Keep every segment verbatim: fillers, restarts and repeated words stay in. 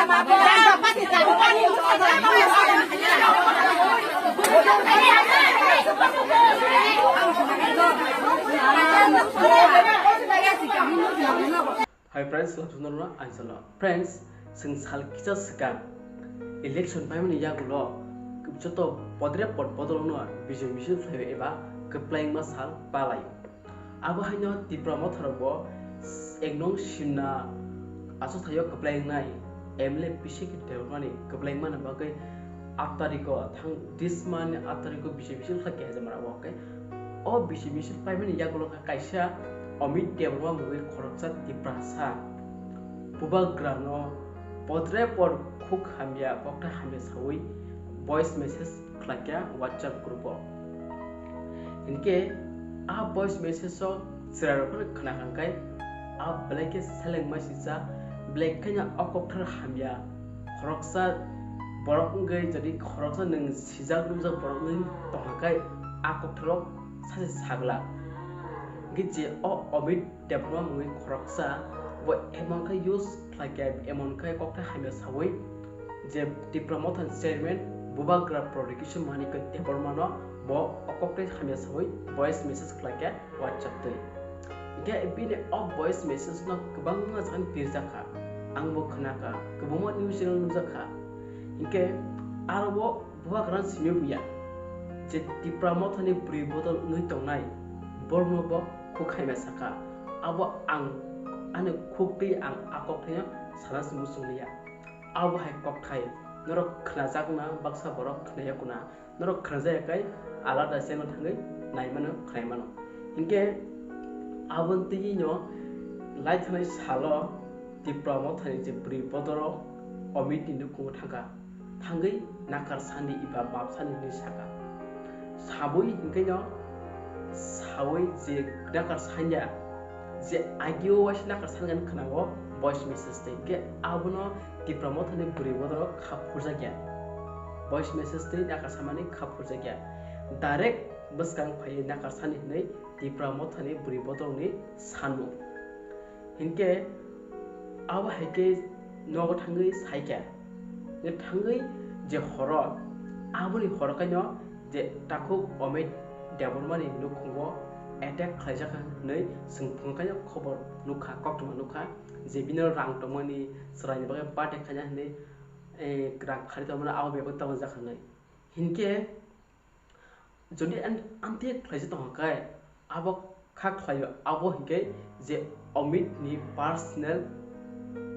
Hi friends, welcome to Norma Ancholo. Friends, chwng sal kisa swkang election paimani yagulo joto podre pod bodolno bijoi misil khlaio eba kwplaima sal palai. Abo haino Tipra Motha rokbo ek nong simna achuk thaio kwplaingnai M L A Bishek Debbarmani kwplaingmani bagwi aat tariko thang this month ni aat tariko bijoi misil khlai khe hajamarao, okay? O bijoi misil paimani yagulo khe kaisa Amit Debbarma mungwi khoroksa Tiprasa bubagrano podre pod khuk hamya kokthai hamya sawi voice message khlaikha WhatsApp group o. Hinkhe a voice message o chwrairok phano khna kha khe a belai khe selengma sijak, belai kheno o kokthar hamya khoroksa borok wngwi, jodi khoroksa nwng sijak nukjak borok wngwi tongkha khe a koktharo sachi saglak. Hinkhe je o Amit Debbarma mungwi khoroksa bo emon khe use khlaikha, emon khe kokthai hamya sawi je Tipra Mothani chairman Bubagra Prodikison Manikya Debbarmano bo o kokthai hamya sawi voice message khlaikha WhatsApp twi. Hinkhe bini o voice message no kwbangma jaga ni pirjakha, ang bo khnakha, kwbangma news channel nukjakha. Hinkhe aro bo Bubagrano simi buya je Tipra Mothani bwrwi bodol wngwi tongnai borokno bo khuk hamya sakha. Abo ang ani khuk twi ang a kokthaino sana se muchung liya. Abo hai kokthai norok khnajakna baksa borok khnaya kuna, norok khnajaya khe alada channel thangwi naimano khnaimano. Hinkhe aboni twi no lai thanai salo Tipra Mothani je bwrwi bodorok Amit ni nukhungo thangkha. Thangwi nakar sani eba map sani hinwi sakha. Sabwi hinkhe no sawi je nakar sanya, je agio waisa nakar sani gani khwnao voice message tei. Hinkhe abono Tipra Mothani bwrwi bodorok kha phurjakya. Voice message tei nakar samani kha phurjakya. Direct bwskang phaiwi nakar sani hinwi Tipra Mothani bwrwi bodorokni sanmung. Hinkhe abo hai khe nogo thangwi saikha. Hinkhe thangwi je horo, aboni horo khaino je takhuk Amit Debbarmani nukhungo attack khlaijak hinwi chwng phunukhaino khobor nukha, koktwma nukha je bini rang tongmani, chwraini bagwi birthday khaina hinwi, eh, rang khari tongmani abo bebak tongjak hinwi. Hinkhe jodi an-, amtwi khlaijak tongkha khe, abo kha khlaio, abo hinkhe je Amit ni personal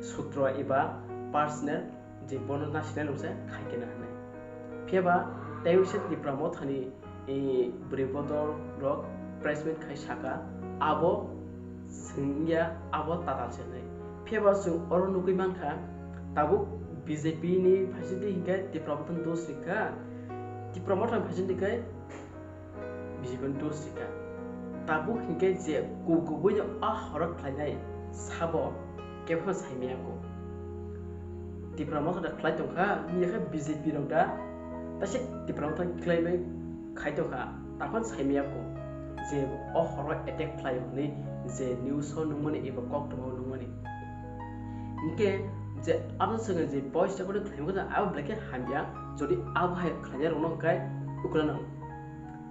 sutro eba personal je bono nasinai rok se khai kena hinwi. Phiya ba tei wngse Tipra Mothani, eh, bwrwi bodol rok press meet khai saka, abo swngya abo tatal se hinwi. Phiya ba chwng oro nugwi mankha, tabuk B J P ni phaisingtwi hinkhe Tipra Mothani dos rikha, Tipra Mothani phaisingtwi khe B J P ni dos rikha. Tabuk hinkhe je kubui no a horok khlainai sabo kebo saimaya ko. Tipra Motha da khlai tongkha, wngya khe B J P rok da taisik Tipra Motha khlai bai khai tongkha, taphano saimaya ko je o horo attack khlai hwnwi je news o nungmani eba koktwma o nungmani. Hinkhe je abo swkang je voice recording khlaimani abo belai khe hamya, jodi abo hai khlainai rokno hwnkhe ukulano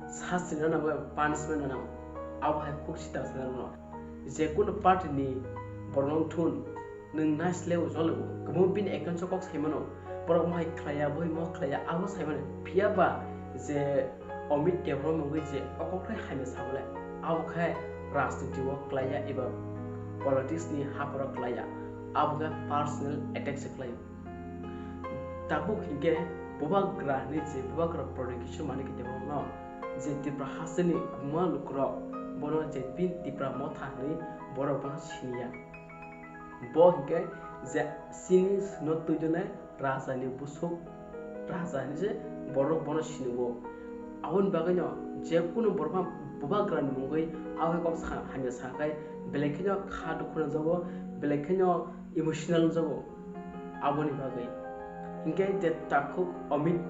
sasti rwna nango, punishment rwna nango. Abo hai khuk sita sana rwno. Je kunu party ni borok no thun, nwng naisleo joleo, kwbangma bini account o kok saimano, borok mohai khlaiya, boi mo khlaiya, abo saimano. Phiya ba je Amit Debbarma mungwi je o kok khe hamya sabolai, abo khe rajniti o khlaiya eba politics ni hapharo khlaiya, abo khe personal attack se khlaio. Tabuk hinkhe bubagra hinwi je bubagra protection manwi khe tongmano je Tipra hasteni kwbangma lukurok bono je pin Tipra Motha hinwi borok bono siniya. Bo hinkhe je chini sino twi donai raja ni busuk, raja hinwi se borok bono sinigo. Aboni bagwino je kunu borok bubagra ni mungwi abo kok sa-, hamya sakai belai kheno kha dukhu nangjago, belai kheno emotional wngjago. Aboni bagwi hinkhe je takhuk Amit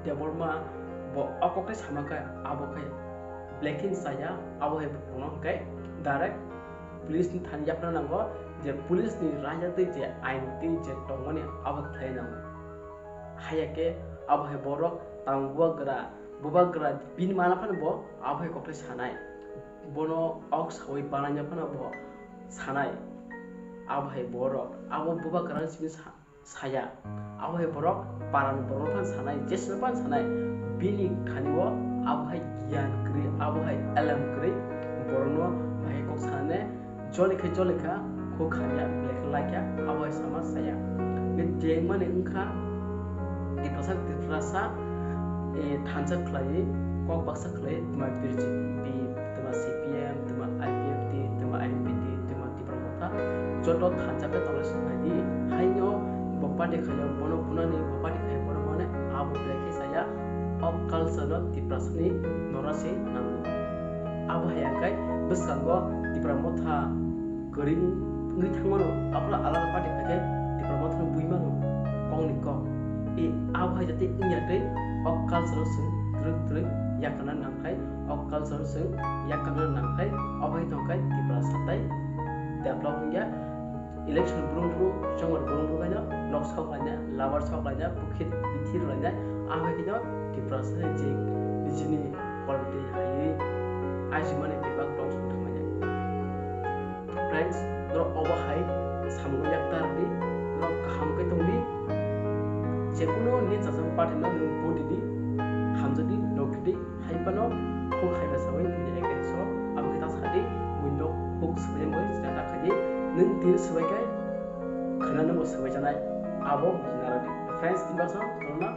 Debbarma bo o kok khe sama khe abo khe belai khe chaya, abo hai bukhukno hinkhe direct police ni thani yapharna nango, je police ni raida tei je ain tei je tongmani abo khlai nango. Haiya khe abo hai borok tamo bubagra, bubagra bini mana phano bo abo hai kokthai sanai. Bono ok sawi banaina phano bo sanai. Abo hai borok abo bubagra simi sa-, saya. Abo hai borok paran borok phano sanai, jeswk phano sanai. Bini thani o abo hai giyan kwrwi, abo hai elem kwrwi borokno bahai kok sanai. Joli khe joli kha, khuk hamya, belai khe lai kha, abo hai sama saya. Bini tengmani wngkha, Tiprasa, Tiprasa, eh, thansa khlaiwi, kok baksa khlaiwi, twma B J P, twma C P M, twma I P F T, twma I N P T, twma Tipra Motha, joto thansa khe tongna swngnai di. Haino bo party khaio, bono phunani bo party khaio, bono mane abo belai khe saya, o culture no Tiprasa ni nora se nango. Abo hai khe bwskango Tipra Motha kwrwi wngwi thangmano, aphuru alada party khaikhe Tipra Mothano buimano, kokni kok. E, abo hai jati wngya tei o culture-o chwng twrwk twrwk yakarna nangkhlai, o culture-o chwng yakarna nangkhlai, abo hai tongkha Tiprasa tai develop wngya. Election brum brum, chongor brum brum khaino nok sok laina, labar sok laina, bukhit bithi rw laina, abo hai khaino Tiprasa ni je nijini quality haiwi ajimani bebak tong sok thangmani. Friends, norok obo hai samung yak tar di, norok kaham khe tong di. Jekunu ni chajak party no nwng vote di, hamjak di, nokri di, hai phano huk hai ba sawi bini against o, abo khe ta sa di, window huk swbai wngwi chwla ta khai di, nwng tin swbai khe khwnano bo swbai janai, abo bujina rw di. Friends, tin baksa, tongna.